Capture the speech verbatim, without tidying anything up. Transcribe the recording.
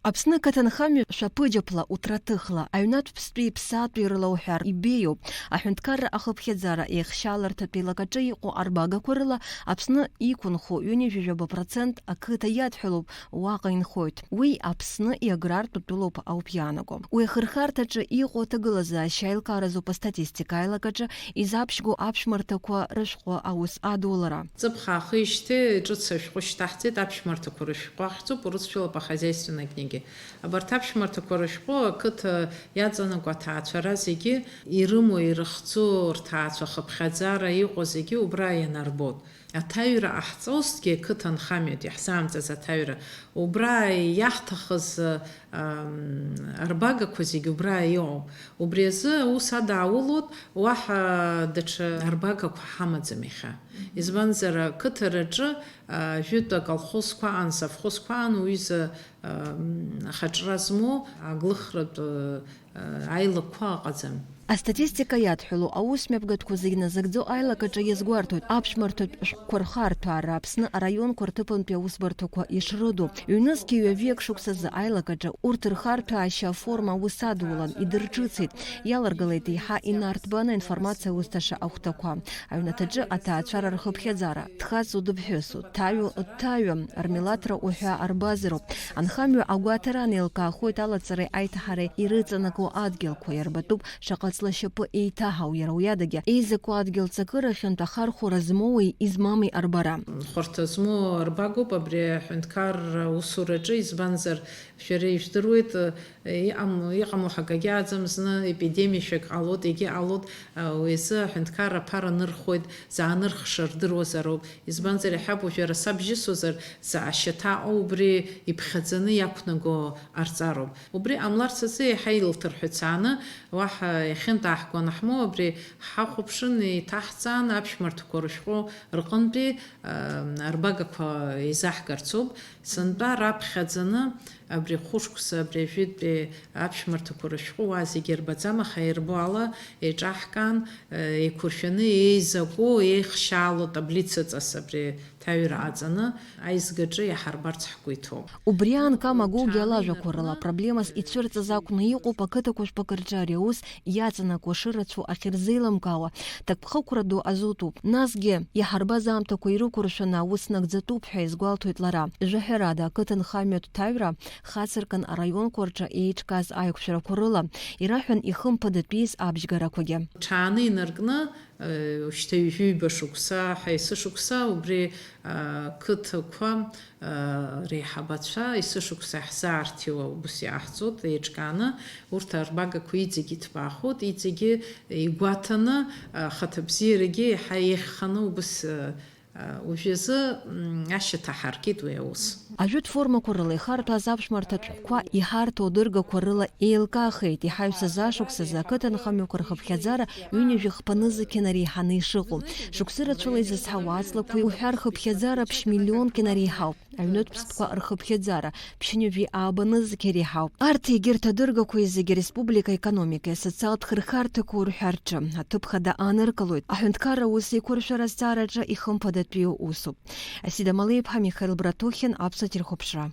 Аԥсны ақыҭанхамҩа шәаԥыџьаԥла, уҭраҭыхла, аҩнатә ԥстәи ԥсаатәи рыла уҳәар ибеиоуп. Аҳәынҭқарра ахыԥхьаӡара еихшьааларҭатә еилакаҿы иҟоу арбагақәа рыла Аԥсны иқәынхо ҩынҩажәижәаба процент ақыҭа иадҳәалоуп, уаҟа инхоит. Уи Аԥсны иаграртә тәылоуп ауп иаанаго. Уи ахырхарҭаҿы иҟоу аҭагылазаашьа аилкааразоуп астатистика аилакаҿы изаԥшьго аԥшәмарҭақәа рышәҟәы аус адулара. Ҵыԥх аахижьҭеи ҿыц ашәҟәы шьҭаҳҵеит, аԥшәмарҭақәа рышәҟәы ахьӡуп, урысшәалоуп ахозяйственной книги. Абарҭ аԥшәмарҭақәа рышәҟәы ақыҭа иаҵанакуа аҭаацәара зегьы ирымоу, ирыхҵоу, рҭаацәа хыԥхьаӡара иҟоу зегьы убра ианарбоит. Аҭаҩра ҟаҳҵозҭгьы, қыҭа нхамҩатә иаҳзаамҵаз аҭаҩра, убра иаҳҭахыз, ам, арбагақәа зегьы убра иҟоуп. Убри азы аус адааулоит, уаҳа даҽа арбагақәа ҳамаӡам иахьа. Избанзар, ақыҭараҿы, а, жәытә аколхозқәа аан, совхозқәа аан, уҩыза, ам, ахаҿра змоу аглыхратә, а, аилакқәа ыҟаӡам. Астатистика иадҳәалоу аусмҩаԥгатәқәа зегь назыгӡо аилакаҿы иазгәарҭоит аԥшәмарҭатә шәҟәқәа рхарҭәаара Аԥсны араионқәа рҭыԥантәи аусбарҭақәа ишрыду. Ҩнызқьи ҩажәиак шықәсазы аилакаҿы урҭ рхарҭәаашьа аформа аус адулан идырҿыцит, иаларгалеит еиҳа инарҭбааны аинформациа аусҭаша ахәҭақәа. Аҩнаҭаҿы аҭаацәара рхыԥхьаӡара, дхаҵоу дыԥҳәысу, дҭаҩу дҭаҩым, рмилаҭра уҳәа арбазароуп. Анхамҩа агәаҭара анеилкаахоит алаҵареи аиҭаҳареи ирыҵанакуа адгьылқәа, иарбатәуп шаҟа ҵла шьапы еиҭаҳау, иара уи адагьы еизаку адгьыл ҵакыра ахьынтә ахархәара змоуи измами арбара. Хәарҭа змоу арбагоуп абри аҳәынҭқарра усураҿы, избанзар, шәара ижәдыруеит, иҟам-, иҟамло ҳакагьы аӡам, зны епидемиашәак ҟалоит, егьи ҟалоит, уи азы аҳәынҭқарра аԥара нырхуеит, заанырхша рдыруазароуп. Избанзар, иаҳҳәап, уажәы ара сабжьысуазар, заашьаҭа аҟоу убри иԥхьаӡаны иақәнаго арҵароуп. Убри ҟамларц азы еиҳа илҭырҳәыцааны, уаҳа иахьынтә ааҳгәанаҳмоу абри ҳахәаԥшын, еиҭаҳҵаан, аԥшәмарҭақәа рышәҟәы рҟынтәи, ам, арбагақәа еизаҳгарцоуп. Сынтәа раԥхьаӡаны абри хәышықәса, абри ажәытәтәи аԥшәмарҭақәа рышәҟәы уа зегьы ирбаӡам, аха ирбо ала еиҿаҳкаан, еиқәыршәаны еизаку, еихшьаало таблицаҵас абри ҭаҩра аҵаны аизгаҿы иаҳарбарц ҳгәы иҭоуп. Убри аан Кама Гогиа лажәақәа рыла, проблемас ицәырҵыз акәны иҟоуп ақыҭақәа жәпакы рҿы ари аус иаҵанакуа шырацәоу ахьырзеилымкаауа, ҭакԥхықәра ду азутәуп. Насгьы, иаҳарбаз аамҭақәа ирықәыршәаны аус нагӡатәуп ҳәа иазгәалҭоит лара. Жәаҳәарада, ақыҭанхамҩатә ҭаҩра хацыркын араионқәа рҿы еиҿкааз аиқәшәарақәа рыла, ираҳәан ихымԥадатәиз абжьгарақәагьы. Ҽааны инаркны, э, шьҭа ҩажәи ҩба шықәса ҳәа есышықәса убри, э, қыҭақәа, э, реиҳабацәа есышықәса иаҳзаарҭиуа убыс иааҳҵоит, еиҿкааны, урҭ арбагақәа иҵегьы иҭбаахоит, иҵегьы игәаҭаны, э, ахаҭабзиарагьы еиҳа еиӷьханы убыс, э, Уажәазы, м, ашьаҭа ҳаркит уи аус. Ажәытә формақәа рыла ихарҭәааз аԥшәмарҭатә шәҟәқәа иҳарҭо адыргақәа рыла еилкаахеит, иҳаҩсыз ашықәсазы ақыҭанхамҩақәа рхыԥхьаӡара ҩынҩажәи хԥа нызқь инареиҳаны ишыҟоу. Шықәсы рацәала изызҳауа аҵлақәа уҳәа рхыԥхьаӡара ԥшь миллионк инареиҳауп. Аҩнытә ԥстәқәа рхыԥхьаӡара ԥшьынҩажәи ааба нызқь иреиҳауп. Арҭ егьырҭ адыргақәеи зегьы ареспублика аекономикеи асоциалтә хырхарҭақәеи урҳәа рҿы аҭыԥ хада ааныркылоит. Аҳәынҭқарра аус еиқәыршәара азҵаараҿы ихымԥадатәиу усуп. Асида Малеиԥҳа, Михаил Братухин, Аԥсуа телехәаԥшра.